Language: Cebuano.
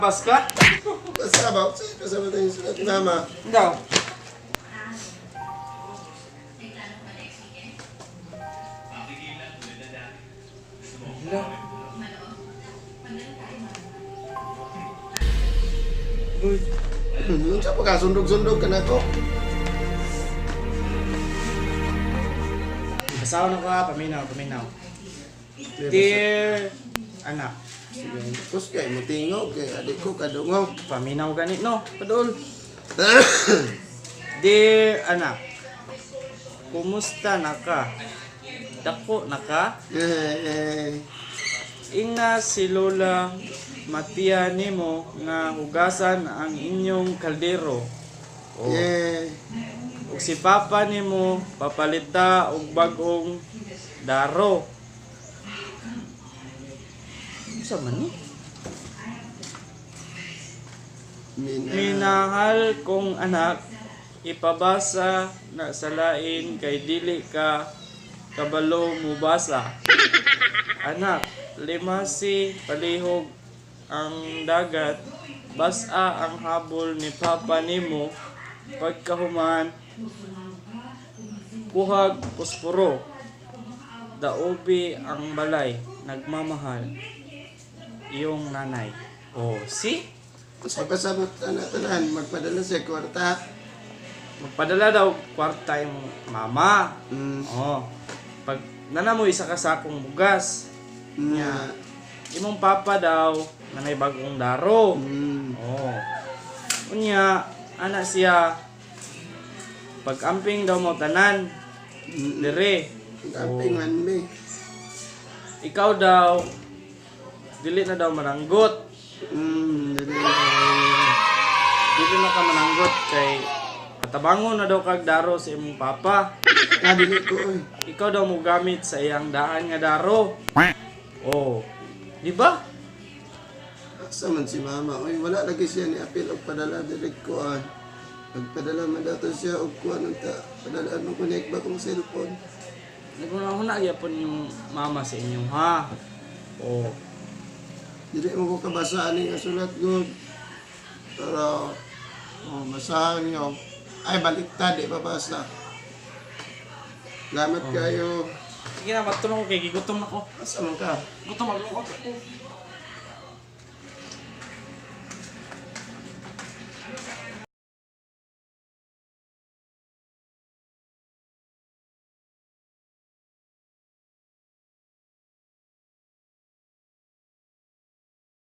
Bas ka? Basta ba? Basta ba tayo sulat ni mama? Daw. Hala. Uy. Unsa pa ka sundog-sundog ka na ko? Basaw na ko ha, paminaw, paminaw. Dear anak, Sige, kus kay mo tingog kay adi ko kadungog. Paminaw ganit no, padul. Dear anak, kumusta na ka? Dako na ka? Eh, eh. Inga si Lola Matia nimo nga hugasan ang inyong kaldero. O, Yeah. ug si Papa nimo papalita og bag-ong daro. Unsa man ni? Mina. Minahal kong anak, ipabasa na sa lain kay dili ka kabalo mubasa. Anak, limasi palihog ang dagat, basa ang habol ni Papa nimo pagkahuman kuhag posporo. Daubi ang balay, nagmamahal. Iyong nanay. Oh, see? Sa pasabot ana tanan magpadala siya kwarta. Magpadala daw kwarta yung mama. Oh. Pag nana mo isa ka sakong bugas, Nya. Imong papa daw nanay bagong daro. Oh. Unya, ana siya pag-amping daw mo tanan dire. Amping man mi. Ikaw daw dili na daw mananggot. Dili. Dili na ka mananggot kay patabangon na daw kag daro sa imong papa. Ah, dili ko oy. Ikaw daw mo gamit sa iyang daan nga daro. Oh. Di ba? Asa man si mama oy, wala lagi siya ni apil og padala dili ko ah. Nagpadala man dato siya og kuan unta. Padalaan mo connect ba kong cellphone. Naguna-una gyapon yung mama sa inyo ha. Oh. Dili mo ko kabasa ani nga sulat good. Pero oh, basahan niyo. Ay baliktad di babasa. Salamat kayo. Sige na, matulong ko kay gigutom na ko. Asa man ka? Gutom ako. Ako.